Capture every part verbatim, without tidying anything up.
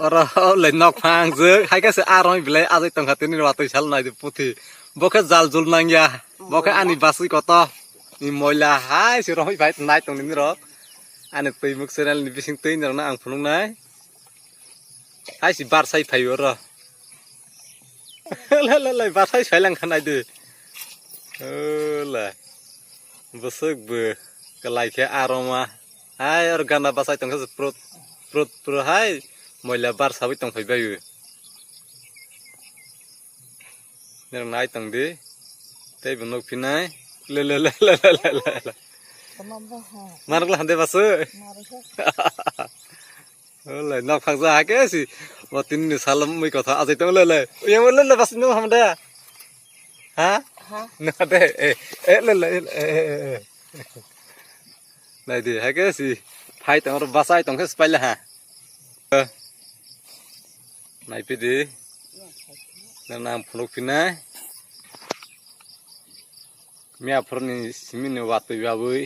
Oro le nok phang jwk, hai khe se a romwi belai ajai tongkha tini watwi sal nai di puthi. Bo khe jal jul nangya, bo khe ani baswi koto. Ni moila hai se romwi bai nai tong nini rok. Ani twi muk channel ni bising twi ni rok no ang phunuk nai. Hai si bar sai phai oro. Le, le, le, bar sai sai lang kha nai di. O le. Bwswk bw kwlai khe aroma. Hai, oro gana bachai tongkha se prut, prut, prut hai. Moila bar sawi tongphai bai o. Nirok nai tong di. Tei bo nuk phinai. Le, le, le. Tama bo ha. Marok la hande basu. Marok ha. Ole, nok phangsa hake si. Bo tini ni salam mui kotha ajai tong le le. Yang le le bas no hamda. Ha? Ha? Na de. Eh, eh, le le. Eh, eh, eh, eh. Nai di hake si. Phai tong ro basai tong khe spaila ha. Nai pidi. Na nam phunuk phinai. Miyaphurni simini watwi babwi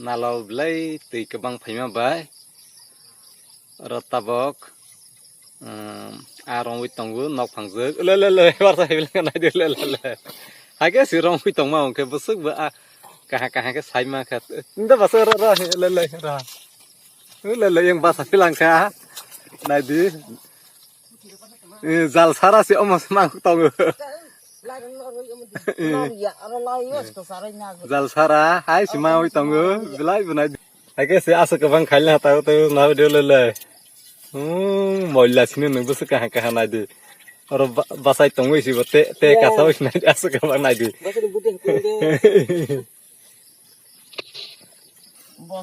nalo belai twi kwbang phaima bai. Oro tabok, um, a rongwi tongo nok phangjwk. Le, le, le, barsa hebleng nai di, le, le, le. Hai khe si rongwi tongma hwnkhe bwswk bo a kaha kaha khe saima kha. Nda basa ro, ro, le, le, ro. Le, le, yang basa philang kha. Nai di. Eh, jal sara se omo se mang tongo. Eh. Jal sara, hai se mawi tongo, belai belai. Hai khe se aswk kwbang khailna tao tao na video le le. Hmm, moila sini nung bwswk kaha kaha nai di. Oro ba-, bachai tongwi si bo te, te kasa wi nai di, aswk kwbang nai di. Bosni budi hukun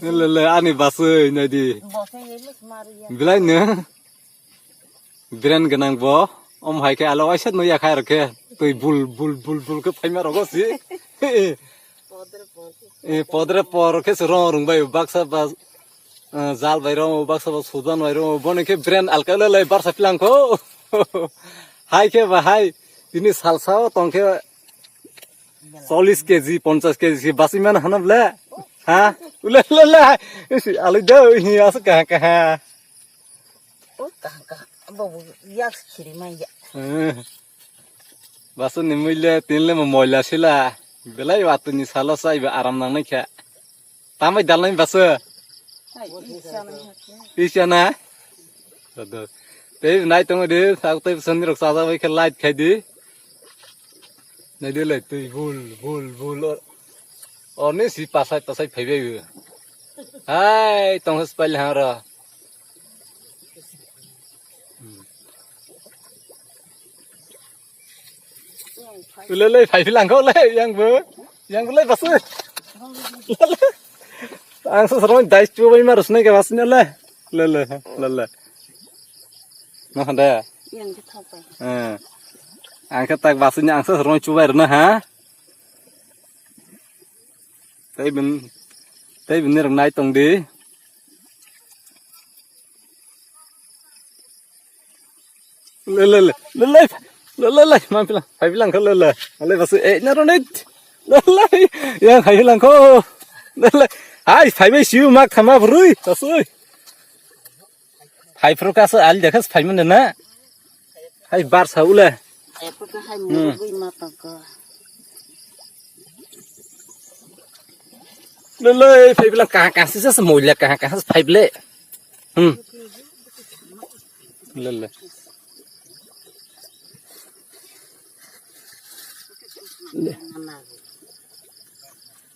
de. Le, le, ani baswi nai di. Bosni ye mis maru ya. Belai no. Bren gwnang bo. Om hai khe alo waisa no ya khai rokhe. Twi bul, bul, bul, bul khe phaima rogo si. Podre por. Eh, podre por khe se rong rung bai baksa ba, eh, jal bai rong baksa ba sudan bai rong boni khe bren alka le le barsa philang kho. Hai khe ba hai. Tini salsa o tong khe Chollish K G, ponchash K G se basi man hana ble. Ha? Ule, ule, ule. Isi, alai da, hi, asa kaha, kaha. O, kaha, kaha. Bobo, yak siri mai ya. Eh. Basu ni muile, tin le mo moila sila. Belai watwi ni salo sai ba aram nang nai kha. Tamai dalnai basu. Hai, isa na. Isa na? Tei nai tongo di, sak tei sani rok sajak bai khe light khai di. Nai di le twi bul, bul, bul. Oni si pasai, pasai phai bai. Hai, tong spal hang ro. Ulele, phai philang kho le, yang bo. Yang bo le, basu. Ang sa sarong dais chu bai ma rusne ke basu le. Le, le, le, le. No hande. Yang ke thok pai. Eh. Ang ke tak basu ni ang sa sarong chu bai rna ha. Tei bin, tei bin ni rok nai tong di. Le, le, le, le, le, le, le, le, man philang, phai philang kho, le, le, le, basu, eh, na ro, ne, le, le, yang phai philang kho, le, le, hai, phai bai siu, mak thama, brui, basu, hai, phuru kaso, ali dekhas, phai mane na, hai, bar sa, ule, Ai, paka hai Hmm. murugwi ma tongkha. Le, le, phai philang, kaha, kaha, sisa, sisa, moila, kaha, kaha, phai ble. Hmm. Le, le. Le.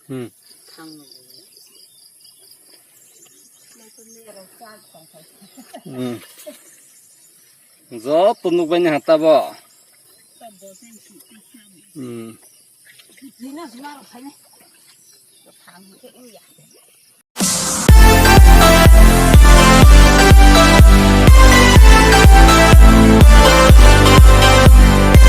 Hmm. Hmm. Joto nukbaini hata bo. Hmm.